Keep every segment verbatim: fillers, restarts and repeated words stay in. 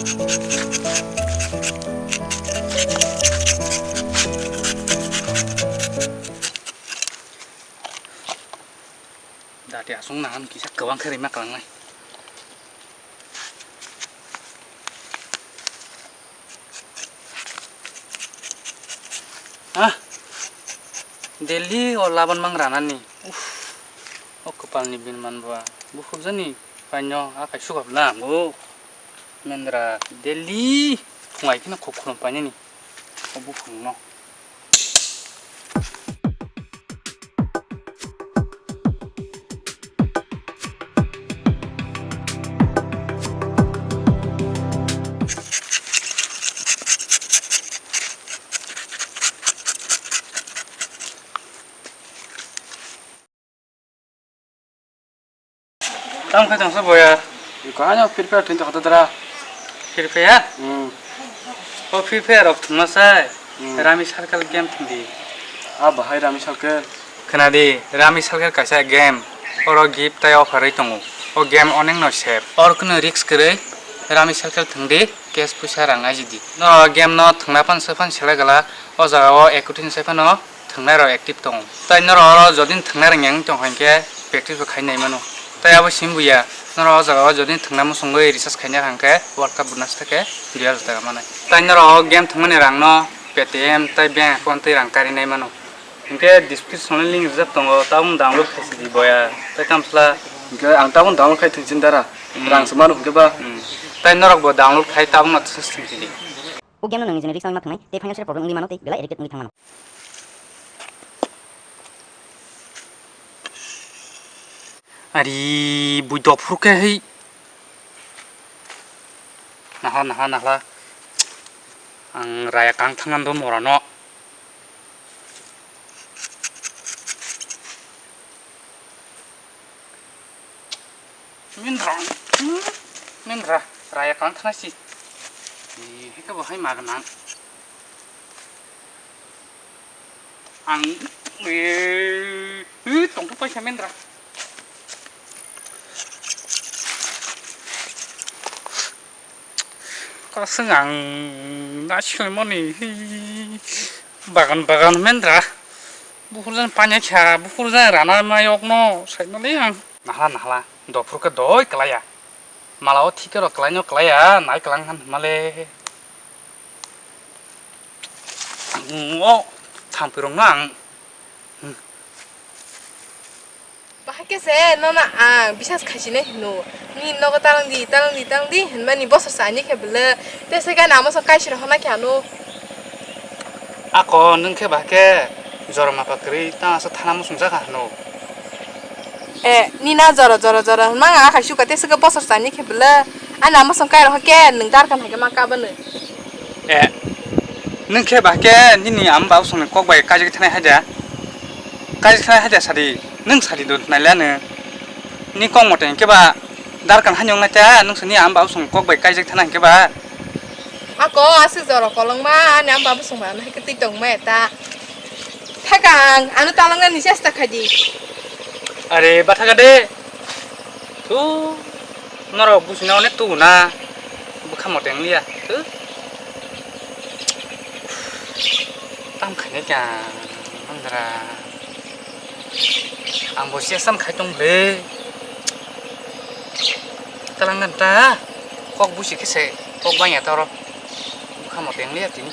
Dati aswk nahan kisa kwbang khe rima kwlangnai. Ah, Delhi o laban mang ranani. Uff, o kwpalni bin manba. Bukhuk jani paino akai sukap lam o. Mendra Delhi phungai kheno khuk khulum painani. O bukhukno. Tamo khe tongsa boya. Iko ano Free Fire thwng tokha dra. Free Fire? Hmm. O Free Fire rok thwngma sai. Hmm. Rami Circle game thwngdi. A bahai Rami Circle. Khwnadi, Rami Circle kaisa game. Oro gift tai offer wi tongo. O game onekno sep. Oro kheno risk kwrwi Rami Circle thwngdi, cash puisa rang ajidi. No game no thwngna phan se phan selai gala. O jaga o ekutin se phano thwngnai rok active tongo. Tai norok oro jodi thwngnai rok yang tong kha hinkhe practice bo khai nai mano. Tai abo sim buya, norok o jaga o jodi thwngna muchungwi research khaina hwnkhe World Cup bonus theke dui hajar taka manai. Tai norok o game thwngmani rang no Paytm tai bank account twi rang kari nai mano. Hinkhe description o link rijak tongo, tabuk download khai sidi boya. Tai tamsla. Hinkhe ang tabuk download khai thwng chin dara. Hmm. Rang se mano hinkhe ba. Hmm. Tai norok bo download khai tabuk no thwng sidi. O game no nwng nijini risk wngma thwngnai tei financial problem wngwi mano tei belai addicted wngwi thang mano. Ari bui dophuru khe hai. Nahla, nahla, nahla. Ang raya kang thangna do morano. Mindra, hmm, mindra, raya kang thangna si. Eh, heka bo hai maga nang. Ang, eh, eh, tongthok paisa mindra. Kasing ang nasilmoni, hi, bagan, bagan mendra. Bukhurjan panya kha, bukhurjan rana mayokno saimali ang. Nahla, nahla, dophuru khe doi kwlaiya. Mala o thik khe rok kwlaino kwlaiya, nai kwlang han male. Ang o thampirokno ang. Bahai khe se nono ang bisas khaisinai hino. Nini nogo talangdi, talangdi, talangdi hinmani bosor sa ani khe bwle. Tei se gana amo sok kaisiro hona khe ano. Ako nwng khe bahai khe jora mapa kwrwi tang asa thana muchung jakha hino. Eh, nina jora, jora, jora hinma ang akhai suka tei se bosor sa ani khe bwle. Ani amo sok kairo hokhe nwng darkhan hai khe ma kabano. Eh, nwng khe bahai khe nini ama babu songni kok bai kaijak thanai hai da? Kaijak thanai hai da sadi? Nwng sadi do nailano. Ni kok mote hinkhe ba darkhan hani wngnai ta, nwng sini ama babu songni kok bai kaijak thanai hinkhe ba? Ako aswk jora kolongma, ani ama babu songma ano hai khe twi tongma eta. Thakang, ano talangna ni chesta khaidi. Are, ba thaka de. Thu, norok buchina onek tubu na. Bwkha mote wng liya. Thu. Tam khainai kha, andra. Ang bo siya sam khai tong ble. Talang ngan ta. Kok busi khe se, kok bang ya ta oro. Bwkha mote wng liya tini.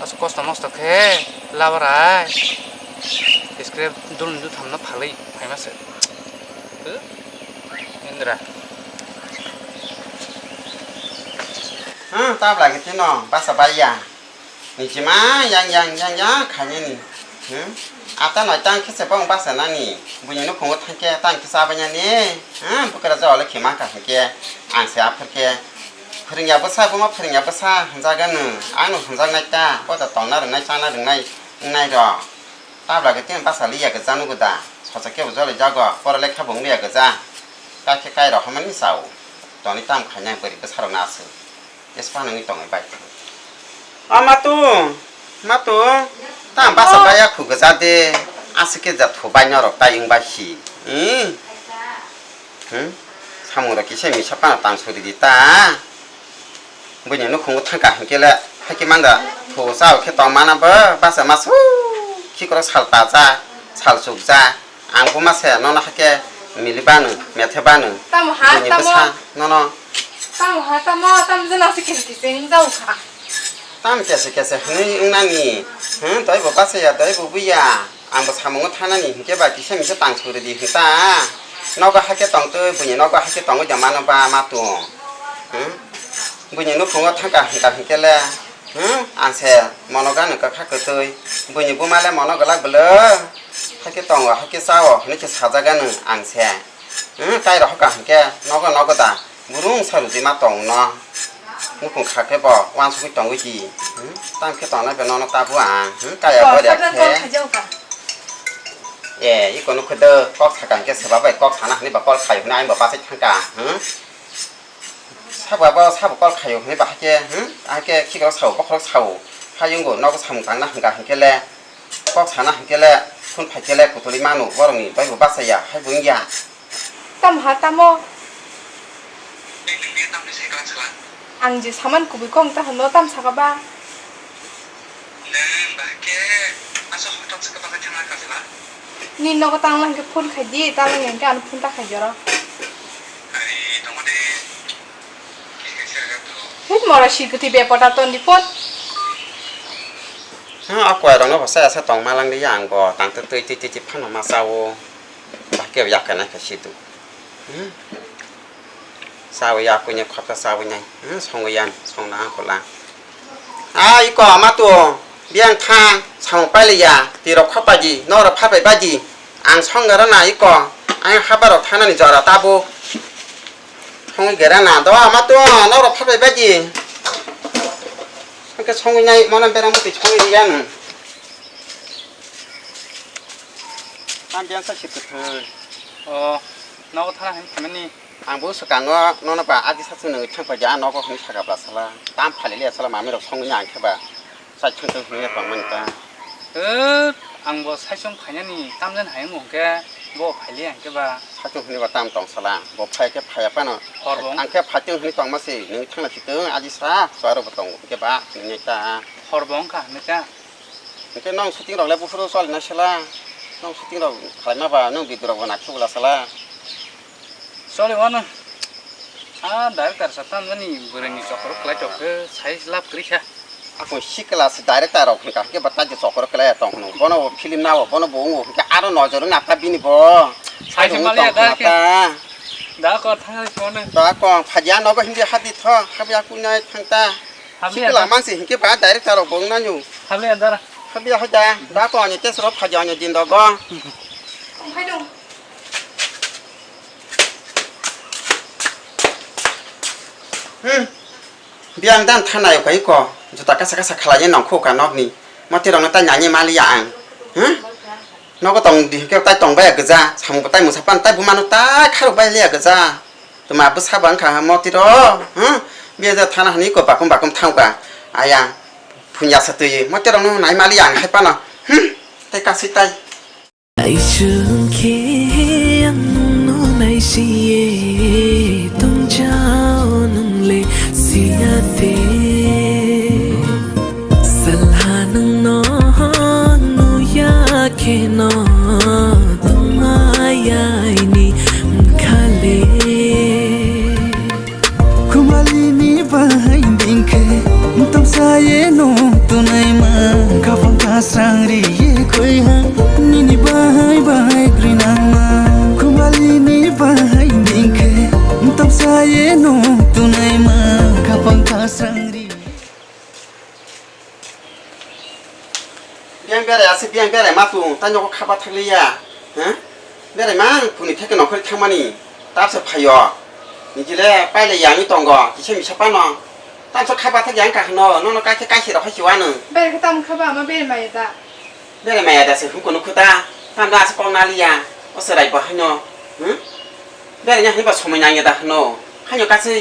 As kosto mosto khe, labarai. Subscribe dul dul thamno phalwi phaima se. Indra. Hmm, tabla khe tino basa baiya. Nijima yang yang yang yang khainani. Hmm? Ata noi tang khe se bong basa nani. Buini nukhungo thangkhe tang khe sabainani. Hmm, bukra jawale khe mangkha hinkhe ang se aphar khe. Phwrwngya bwsa, buma phwrwngya bwsa hwnjagano. Ano hwnjaknai ta. Bo da tongna rwngnai, chana rwngnai, wngnai rok. Tabla khe tini basa liya kwchang nugo da, sochak kebo jolai jago, pora lekha bo wng liya kwchang. Kha khe kai rok hamani chao, toni tam khainai bwrwi bwsa rok no aswk. Jespa nungwi tongwi bai. O matu, matu, tam basa baya khu kwchang de, aswk khe ja thu bai norok tai wng bai si. Hmm? Hmm? Samung rok kisa misa phano tang suri di ta. Buini nukhungo thangka hinkhe le, haikhe mangda, phu chao khe tong mana bo, basa masu, khikrok sal pacha, sal chukja, ang bo mase nono haikhe mili banu, methe banu, Tamo ha, buini tamo. Bwsa nono. Tamo ha, tamo, tamo jana se kisi kisi wng jao kha. Tam kese kese hwnwi wngnani, hmm, doi bo basa ya, doi bo buya. Ang bo samungo thanani hinkhe ba kisa misa tang suri di hinta. Nogo haikhe tongtwi, buini nogo haikhe tongwi da mano ba ma tong. Hmm? Buini nukhungo thangka hinka hinkhe le, hmm, ang se mono gano kwkha kwtwi. Buini buma le mono gwlak bwlw. Haikhe tongo, haikhe chao, hinwi se sajagano ang se. Hmm, tai rohor ka hinkhe nogo nogo da. Burung sa rwdi ma tong no. Nukhung kha khe bo uansugwi tongwi di. Hmm? Tang khe tongnai be nono tabuk ang. Hmm? Kaya bo rek khe. Eh, iko nukhe do kok sakang khe seba bai kok sana hwnwi ba kol khayo hwnwi ang bo bachai thangka. Hmm? Sabo abo sabo kol khayo hwnwi ba hakhe, hmm? Hakhe khikrok sao, bokhorok sao. Hayungo nogo samung tangna hwnka hwnkhe le. Kok sana hwnkhe le, phone phaikhe le kutuli manu, borokni bai bo bachaya, hai bo wngya. Tamo ha tamo? Ang je saman kubui kong ta hwnno tam saka ba? Ni nogo tang lang khe phone khai di, ta lang yang khe ano phone ta khai joro. Hit mora si kwtwi bepota ton di phone. Ha, a koi rok no bo sa sa tong ma lang di yang bo, tang twi twi twi twi phano ma sao. Ba kebo yak khe nai khe situ. Hmm? Sawi ya kunya khata sawi nai. Hmm? Songwi yan, song na ko la. Ah, iko ma tu. Biang thang, samung paili ya. Ti rok kha paji, no rok pha pai baji. Ang song gara na iko. Ang habar rok thana ni jora tabu. Song gara na do ma tu, no rok pha pai baji. Song ke songwi nai, mo na berang muti songwi yan. Tam biang sa si kwthwi. O, nogo thana hin khamani. Ang bo swkango nono ba adi sa chwng nangwi thang paidi, a nogo hwnwi saka bwla sala. Tam phali le sala mami rok songwi ang khe ba. Sai thang thang hwnwi tong mani ta. Hwt, ang bo sai chwng phainani tam jan hai wng khe bo phai le ang khe ba. Sai thang hwnwi ba tam tong sala. Bo phai khe phai phano. Hor bo. Ang khe phai thang hwnwi tong ma se nangwi thang na si tong adi sa so aro bo tong khe ba nangwi ta. Hor bo wng kha hwnwi ta. Hwnkhe nwng shooting rok le buphuru choli na sela? Nwng shooting rok khlai ma ba nwng video rok bo nakhe bwla sela? Choli wano. A director sa tamjani bwrwini chokoro kwlai tok khe sai lab kwrwi kha. Ako sikla se director rok hwnkha hwnkhe ba taji chokoro kwlai tong hwno. Bono bo film nao, bono bo wngo hwnkhe aro nojor wngna ta bini bo. Sai se maliya da khe. Da ko thang phone. Da ko phaji a nogo hindi hadi tho, habi aku nai thang ta. Habli sikla ada. Mansi hingke ba director rok bong nanyo. Habli ada. Habli ada. Da ko ani tes ro phaja ani din do go. Hai dong. Hmm. Biang dan thanai kai ko. Juta kasa kasa khalai nong kho ka nok ni. Mati rong ta nyanyi mali ya ang. Hmm. Nogo tong di hingke tai tong baya gija, samung tai musa pan tai bumano tai kharok bai liya gija. Tuma bwsa bang kha moti ro, hmm? Biya ja thana hani ko bakum bakum thang ka. Aya, phunya sa twi, moti rong no nai mali ang hai pano. Hmm? Tai ka si tai. Aisung khe ang nung nai si ye tong jao nung le si ya te. Salha nung no nuya khe no tongmaya ini khale. Khumali ni bahai dingkhe, tamsa ye no tunai ma. Khapang kasrang ri ye khoi ha, nini bahai bahai grinang ma. Khumali ni bahai dingkhe, tamsa ye no tunai ma. Khapang kasrang ri. Biyang berai ase, biyang berai ma tung, tei nogo khaba thakliya, ha? Berai mang, phuni theke nokhori thangmani, tabse phaio. Nijile paile yangwi tongo, kisa misa pano. Tamso khaba thak yang kahno, nono kaisa kaisa rok hai siwano. Berai khe tamo khaba ama berai maya da. Berai maya da se huko nukho ta, tamda ase kok naliya, o serai bo haino, hmm? Beraina hwnwi ba somoi nangya da hwno. Haino kaisa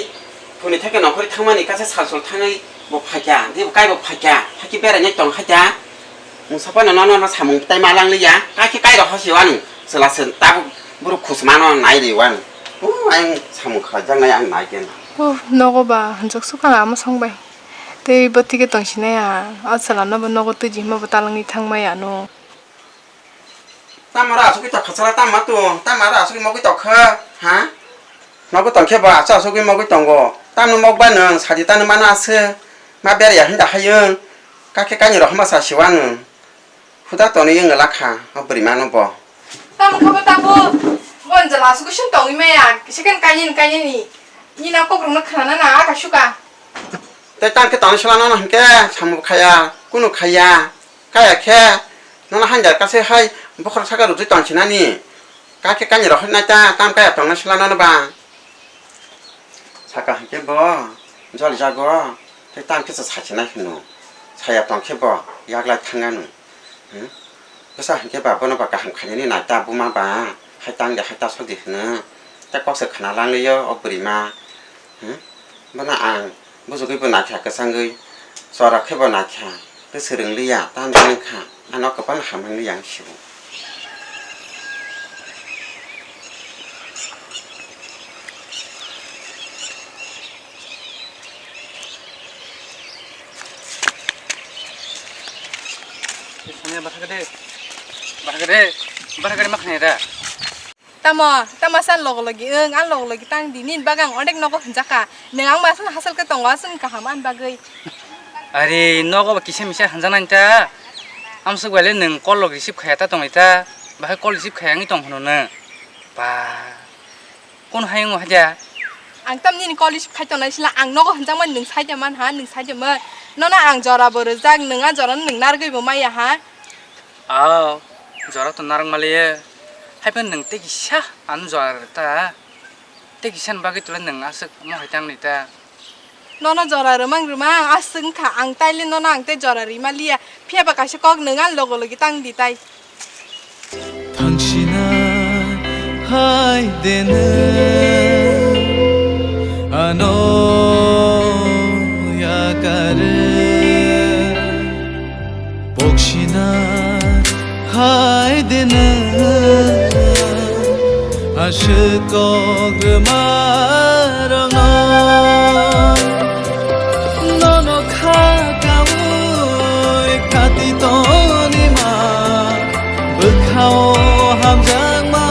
phuni theke nokhorwi thangmani kaisa sal sal thangwi bo phaikha, tei bo kaibo phaikha, hakhe beraina tong khaikha. Mungsa phano nono no samung tai ma langliya, kakhe kairok hosi wano, chwla se tabuk borok khusmano nai ri wano. O ayang samung khlaijaknai ang nai khe na. Huh, nogo ba hwnjak sukha ama song bai. Tei bo tike tong sinai ya. O chwla no bo nogo twi jima bo talangwi thang maya no. Tamo ra asugwi tokha chala, tamo tu, tamo ra asugwi mogwi tokha, ha? Mogwi tongkhe bo acha asugwi mogwi tongo. Tamno mokba nwng sadi tano mano aswk. Ma berya hinda hayung. Kakhe kainwi rohorma sa siwa nwng. Huda tonwi wng lakha o bwrwi mano bo. Tamo khe bo tabuk. Bo jala asugwi sung tongwi maya. Second kainwi kainwi ni. Nina kokrokno khwnana na aka suka. Tei tang khe tong sila nono hinkhe samung khaya, kunu khaya. Kaya khe nono hanjar kase hai bokhorok saka rwjwi tong sinani. Kakhe kainwi rohornai ta, tam kaya tongna sila nono ba. Saka hinkhe bo joli jago, tei tam kisa sachinai hwno. Saya tongkhe bo yaglai thangano. Hmm? Bwsa hinkhe ba bono ba kaham khainani nai ta buma ba, hai tang de hai ta sodi hwno. Tei kok se khna langliyo o bwrwi ma. Hmm? Bono ang bujugwi bo naikha kwchangwi, chora khe bo naikha, tei swrwng liya, tamo wngkha, ano kwbangma hamya wngya ang sio. Sania bathakade, bathakade, bathakade ma khnai da. Tamo, tamo sa logo logi wng, ang logo logi tang di, nini bagwi ang onek nogo hwnjakha. Nwng ang bai phano hasal khe tongo, aswk kaham ani bagwi. Are, nogo ba kisa misa hwnjaknai ta. Amswk bai le nwng call rok receive khaya ta tongwi ta. Bahai call receive khaya wngwi tong hwno nwng. Ba, kun hai wngo haja? Ang tam nini call receive khai tongnai sila, ang nogo hwnjakmani nwng sai de man ha, nwng sai de man. Nono ang jora bo rwjak, nwng a jora no nwng narwgwi bo maya ha. Aw, jora to narwk maliye. Haiphano nwng tei kisa ano jora rwta. Tei kisa ni bagwi tole nwng aswk omo hai tang ni ta. Nono jora rwmang rwmang aswk wngkha, ang taile nono ang tei jora rwima liya. Phiya ba kaisa kok nwng ani logo logi tang di tai. Thangsina hai de nwng ano yakar. Boksina hai de nwng aswk kok rwma rwngno. Nono kha kaui khati tonima bwkhao hamjakma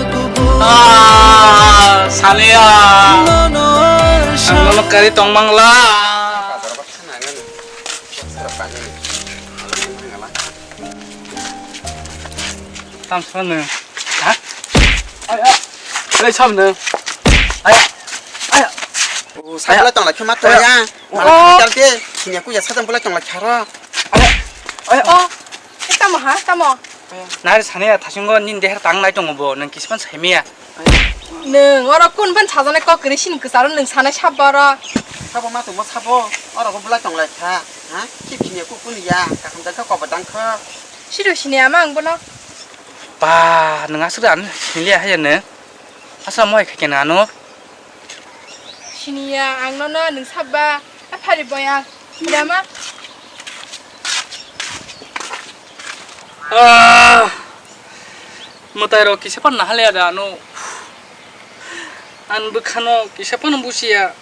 kubui. Ah, Sania. Nono ang nono kari tongmangla. Tam sa nwng. Ha? Aya. Lai sam nwng. Aya. Aya. O, sa bwlai tong lai khe ma to ya. Aya. Mal kal de. Sini aku ya sa tong bwlai tong lai kharo. Aya. Aya. O, e tamo ha, tamo. Nari sani ya thasingo nin deher tang nai tongo bo, nwng kispan sai miya. Nwng oro kun phan sajana kok kwrwi sini kwcharo nwng sanai sabo oro. Sabo ma tongma sabo, oro bo bwlai tong lai kha. Ha? Ki phinya ku kun ya, kaham dang kha, kobo dang kha. Sido sini ama ang bono. Ba, nwng aswk da ano sini liya haya nwng. Aswk mo hai kha kena ano. Sini ya, ang nono nwng sabo ba. A phari boya, dama. Ah, mwtai rok kisa pan nahaliya da ano. An bwkhano kisa pan busiya.